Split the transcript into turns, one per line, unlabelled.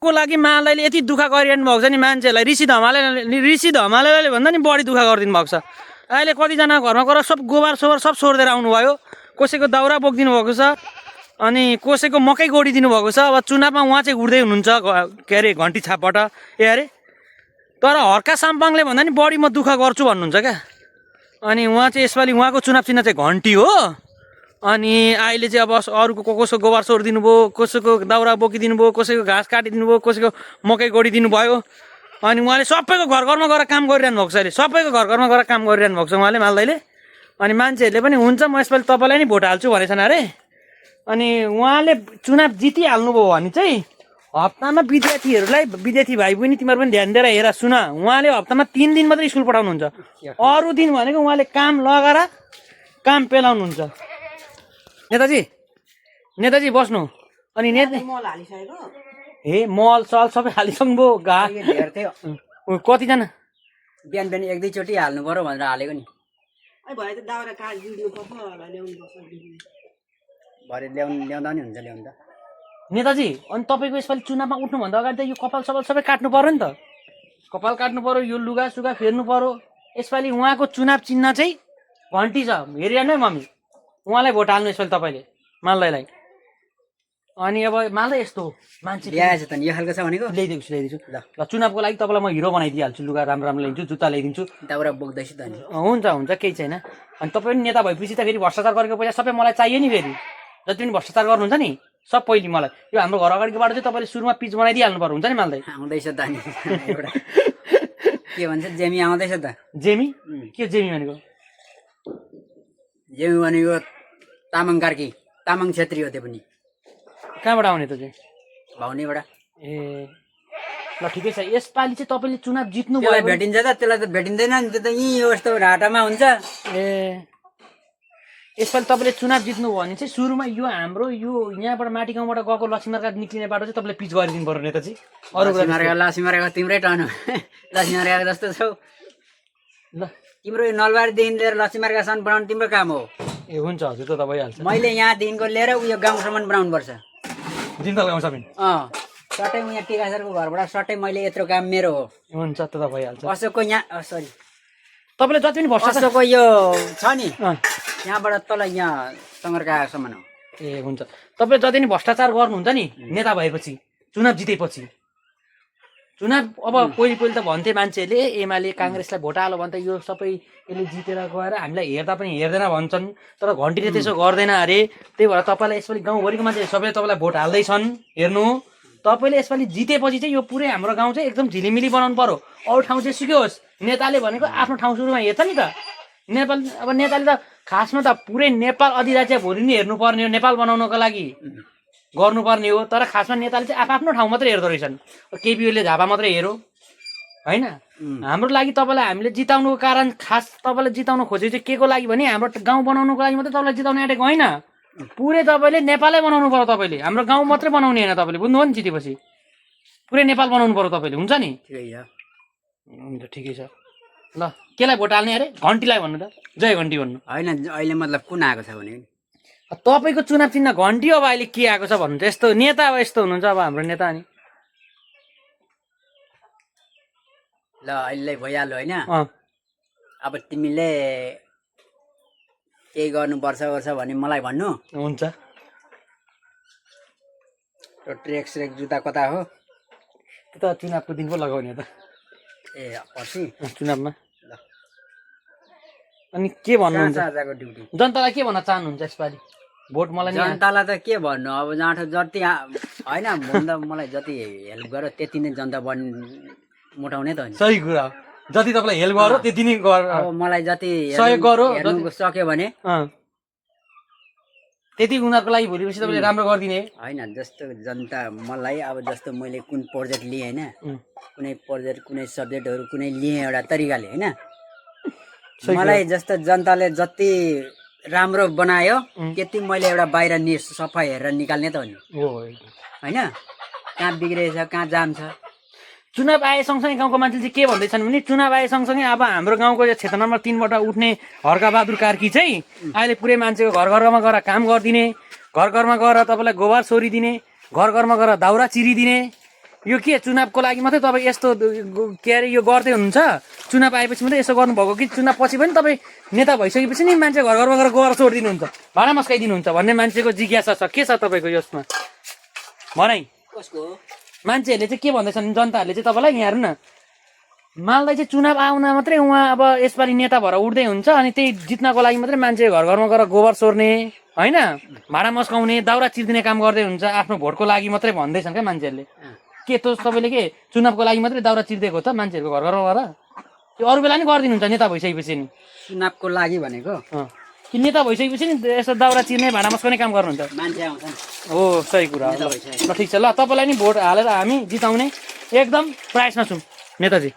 को लागि मालदाईले यति दुःख गरिरहनु भएको छ नि मान्छेहरूलाई ऋषि धमालेले भन्दा नि बढी दुःख गरिदिनु भएको छ। अहिले कतिजना घरमा गएर सब गोबर सोबर सब छोडिदिएर आउनुभयो। कसैको दाउरा बोकिदिनु भएको छ अनि कसैको मकै गोडिदिनु भएको छ। अब चुनावमा उहाँ चाहिँ उड्दै हुनुहुन्छ के अरे घन्टी छापबाट ए अरे। तर हर्का साम्पाङले भन्दा नि बढी म दुःख गर्छु भन्नुहुन्छ क्या। अनि उहाँ चाहिँ यसपालि उहाँको चुनाव चिन्ह चाहिँ घन्टी हो। अनि अहिले चाहिँ अब अरूको कसैको गोबर सोरिदिनु भयो, कसैको दाउरा बोकिदिनु भयो, कसैको घाँस काटिदिनु भयो, कसैको मकै गोडिदिनु भयो। अनि उहाँले सबैको घर घरमा गएर काम गरिरहनु भएको छ। अहिले सबैको घर घरमा गएर काम गरिरहनु भएको छ उहाँले मालदाईले। अनि मान्छेहरूले पनि हुन्छ म यसपालि तपाईँलाई नै भोट हाल्छु भनेछन् अरे। अनि उहाँले चुनाव जितिहाल्नुभयो भने चाहिँ हप्तामा विद्यार्थी भाइ बहिनी तिमीहरू पनि ध्यान दिएर हेर सुन, उहाँले हप्तामा 3 दिन मात्रै स्कुल पठाउनुहुन्छ। अरू दिन भनेको उहाँले काम लगाएर काम पेलाउनुहुन्छ। नेताजी बस्नु। अनि मल सल सबै हालिसक्नुभयो। घाँस कतिजना
बिहान एक दुईचोटि हाल्नु पर्यो भनेर हालेको नि। भरे ल्याउँदा नि हुन्छ ल्याउनु त।
नेताजी अनि तपाईँको यसपालि चुनावमा उठ्नुभन्दा अगाडि त यो कपाल सपाल सबै काट्नु पर्यो नि त। कपाल काट्नु पर्यो, यो लुगा सुगा फेर्नु पर्यो। यसपालि उहाँको चुनाव चिन्ह चाहिँ घन्टी छ। हेरिहाल्नु है मम्मी, उहाँलाई भोट हाल्नु यसपालि तपाईँले मालदाईलाई। अनि अब मालदाई यस्तो हो मान्छे
ल्याएछ त नि, यो खालको छ भनेको
ल्याइदिन्छु ल चुनावको लागि तपाईँलाई म हिरो बनाइदिइहाल्छु। लुगा राम्रो राम्रो ल्याइदिन्छु, जुत्ता ल्याइदिन्छु।
दाउरा बोक्दैछु त नि।
हुन्छ केही छैन। अनि तपाईँ पनि नेता भएपछि त फेरि भ्रष्टाचार गरेको पैसा सबै मलाई चाहियो नि। फेरि जति पनि भ्रष्टाचार गर्नुहुन्छ नि सब पहिले मलाई यो हाम्रो घर अगाडिकोबाट चाहिँ तपाईँले सुरुमा पिच बनाइदिइहाल्नु पर्यो हुन्छ नि मालदाई।
आउँदैछ त नि के भन्छ जेमी आउँदैछ त।
जेमी के जेमी भनेको?
जेमी भनेको तामाङ कार्की, तामाङ क्षेत्री हो। त्यो पनि
कहाँबाट आउने त चाहिँ?
भाउनेबाट।
ए ल ठिकै छ। यसपालि चाहिँ तपाईँले चुनाव जित्नु
भयो भेटिन्छ त, त्यसलाई त भेटिँदैन नि। त्यो त यहीँ यस्तो ढाटामा हुन्छ।
ए यसपालि तपाईँले चुनाव जित्नु भयो भने चाहिँ सुरुमा यो हाम्रो यो यहाँबाट माटी गाउँबाट गएको लक्ष्मीमार्गा निक्लिने बाटो चाहिँ तपाईँले पिच गरिदिनु पर्यो नेताजी।
अरू लक्ष्मीमार्गा तिम्रै टर्न लक्ष्मीमार्गा जस्तो छौ
ल।
तिम्रो यो नलबारीदेखि लिएर लक्ष्मीमार्गासम्म बनाउनु तिम्रो काम हो।
ए हुन्छ हजुर, त भइहाल्छ।
मैले यहाँदेखिको लिएर उयो गाउँसम्म बनाउनु पर्छ।
जिन्दल गाउँसम्म
सट्टै यहाँ टिकासरको घरबाट सट्टै मैले यत्रो काम मेरो हो।
हुन्छ, त भइहाल्छ।
अशोकको यहाँ सरी
तपाईँले जति पनि भ्रष्टाचार
अशोकको यो छ नि यहाँबाट तल यहाँ सङ्गरकासम्म हो।
ए हुन्छ। तपाईँले जति पनि भ्रष्टाचार गर्नुहुन्छ नि नेता भएपछि, चुनाव जितेपछि, चुनाव अब पहिले त भन्थे मान्छेहरूले एमाले काङ्ग्रेसलाई भोट हाल्यो भने त यो सबै यसले जितेर गएर हामीलाई हेर्दा पनि हेर्दैन भन्छन्। तर घन्टीले त्यसो गर्दैन अरे। त्यही भएर तपाईँलाई यसपालि गाउँभरिको मान्छे सबैले तपाईँलाई भोट हाल्दैछन्। हेर्नु तपाईँले यसपालि जितेपछि चाहिँ यो पुरै हाम्रो गाउँ चाहिँ एकदम झिलिमिली बनाउनु पर्यो। अरू ठाउँ चाहिँ सुकै होस्। नेताले भनेको आफ्नो ठाउँ सुरुमा हेर्छ नि त। नेपाल अब नेताले त खासमा त पुरै नेपाल अधिराज्य भोलि नै हेर्नुपर्ने हो, नेपाल बनाउनको लागि गर्नुपर्ने हो। तर खासमा नेताले चाहिँ आफ्नो ठाउँ मात्रै हेर्दो रहेछन्। केपी ओलीले झापा मात्रै हेरो होइन। हाम्रो लागि तपाईँलाई हामीले जिताउनुको कारण खास तपाईँलाई जिताउन खोजेको चाहिँ के को लागि भने हाम्रो गाउँ बनाउनुको लागि मात्रै तपाईँलाई जिताउनु आँटेको होइन। पुरै तपाईँले नेपालै बनाउनु पर्यो। तपाईँले हाम्रो गाउँ मात्रै बनाउने होइन। तपाईँले बुझ्नुभयो नि, जितेपछि पुरै नेपाल बनाउनु पर्यो तपाईँले। हुन्छ नि? हुन्छ ठिकै छ। ल केलाई भोट हाल्ने अरे? घन्टीलाई भन्नु त, जय घन्टी भन्नु
होइन। अहिले मतलब कुन आएको छ भने
तपाईँको चुनाव चिन्ह घन्टी। अब अहिले के आएको छ भन्नु त यस्तो नेता अब यस्तो हुनुहुन्छ अब हाम्रो नेता। अनि
ल अहिले भइहाल्यो होइन। अब तिमीले केही गर्नुपर्छ भने मलाई भन्नु।
हुन्छ।
ट्रेक स्रेक जुत्ता कता हो?
त्यो त चुनावको दिन पो लगाउने त।
ए पर्सि
चुनावमा। अनि के भन्नुहुन्छ
आजको ड्युटी?
जनतालाई के भन्न चाहनुहुन्छ यसपालि? भोट मलाई
जनतालाई त के भन्नु अब जाँठो जति होइन भन्दा मलाई जति हेल्प गर्यो त्यति नै जनता मोटाउने त होइन।
सही कुरा। जति तपाईँलाई हेल्प गर्यो त्यति नै
अब मलाई जति
सहयोग गर्यो
सक्यो भने
त्यति उनीहरूको लागि भोलि पर्सि तपाईँले राम्रो गरिदिने
होइन। जस्तो जनता मलाई अब जस्तो मैले कुन प्रोजेक्ट लिएँ होइन, कुनै प्रोजेक्ट कुनै सब्जेक्टहरू कुनै लिएँ एउटा तरिकाले होइन, मलाई जस्तो जनताले जति राम्रो बनायो त्यति मैले एउटा बाहिर सफा हेरेर निकाल्ने त हो नि होइन। कहाँ बिग्रेछ कहाँ जाम छ।
चुनाव आए सँगसँगै गाउँको मान्छेले चाहिँ के भन्दैछन् भने चुनाव आए सँगसँगै अब हाम्रो गाउँको क्षेत्र नम्बर 3बाट उठ्ने हर्कबहादुर कार्की चाहिँ अहिले पुरै मान्छेको घर घरमा गएर काम गरिदिने, घर घरमा गएर तपाईँलाई गोबर सोरिदिने, घर घरमा गएर दाउरा चिरिदिने, यो के चुनावको लागि मात्रै तपाईँ यस्तो के अरे यो गर्दै हुनुहुन्छ चुनाव आएपछि मात्रै यसो गर्नुभएको कि चुनाव पछि पनि तपाईँ नेता भइसकेपछि नि मान्छे घर घरमा गएर गोबर सोडिदिनुहुन्छ भाडा मस्काइदिनुहुन्छ भन्ने मान्छेको जिज्ञासा छ के छ तपाईँको यसमा भनाइ
कसको
मान्छेहरूले चाहिँ के भन्दैछन् जनताहरूले चाहिँ तपाईँलाई यहाँ हेर्नु न माललाई चाहिँ चुनाव आउन मात्रै उहाँ अब यसपालि नेता भएर उठ्दै हुन्छ अनि त्यही जित्नको लागि मात्रै मान्छे घर घरमा गएर गोबर सोर्ने होइन भाडा मस्काउने दाउरा चिर्दिने काम गर्दै हुन्छ आफ्नो भोटको लागि मात्रै भन्दैछन् क्या मान्छेहरूले के त तपाईँले के चुनावको लागि मात्रै दाउरा चिर्दिएको हो त मान्छेहरूको घर घरमा गएर त्यो अरू बेला नि गरिदिनुहुन्छ नेता भइसकेपछि नि
चुनावको लागि भनेको
कि नेता भइसकेपछि नि यसो दाउरा चिर्ने भाडा मस्काउने काम गर्नुहुन्छ
मान्छे आउँछ नि
हो सही कुरा हो ल ठिक छ ल तपाईँलाई नि भोट हालेर हामी जिताउने एकदम प्रयासमा छौँ नेताजी